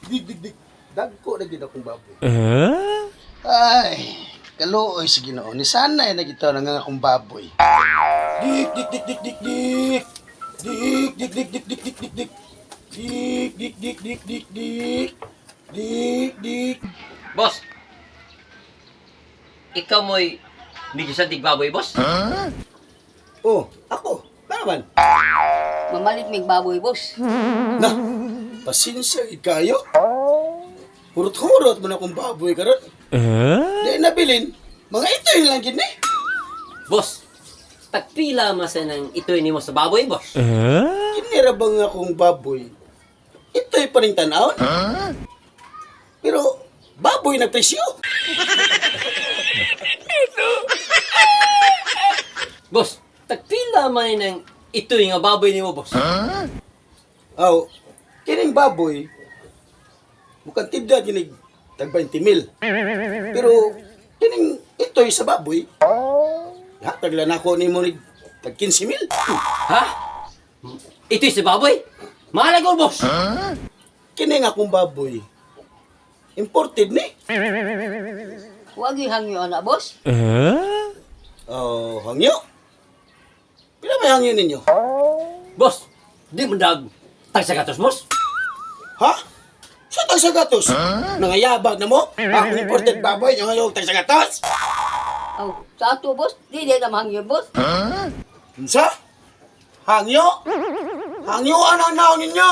Dik, dik, dik. Dagko na gid akong baboy. Ay, kaluoy sa Ginoo. Ni sana ay nagitaw na nga akong baboy. Dik, dik, dik, dik, dik, dik. Dik, dik, dik, dik, dik, dik, dik, dik. Dik, dik, dik, dik, dik, dik. Dik, dik. Boss! Ikaw mo'y medyo sandig baboy, boss? Oh, ako. Laban. Mamalit mig baboy, boss. Na, pasensya gid kayo. Hurot-hurot mo na akong baboy karon. Di nabilin, mga ito yung lang gid ni. Boss, tagpila man sa nang ito'y nimo sa baboy, boss. Kini ra bang akong baboy? Ito'y paring tan-awon. Pero baboy nagpresyo. Boss, tagpila man nang ito'y nga baboy nimo, boss. Aw, kining baboy mukhang tibda kinig tag 20 mil. Pero kining ito'y sa baboy, hatag lang ako nimo ni tag 15 mil. Ha? Ito'y sa baboy? Mahalaga, boss! Kining akong baboy, imported ni. Wag yung hangyo ana, boss. Oh, hangyo. Pila may hangyo ninyo? Boss, di mo dag tagsagatos, boss? Ha? Sa tag sagatos? Nangayabag na mo? Akong imported baboy, yung ayaw tag sagatos? Aw, sa ato, boss. Di di na mahangyo, boss. Unsa? Hangyo? Hangyo ang naon ninyo?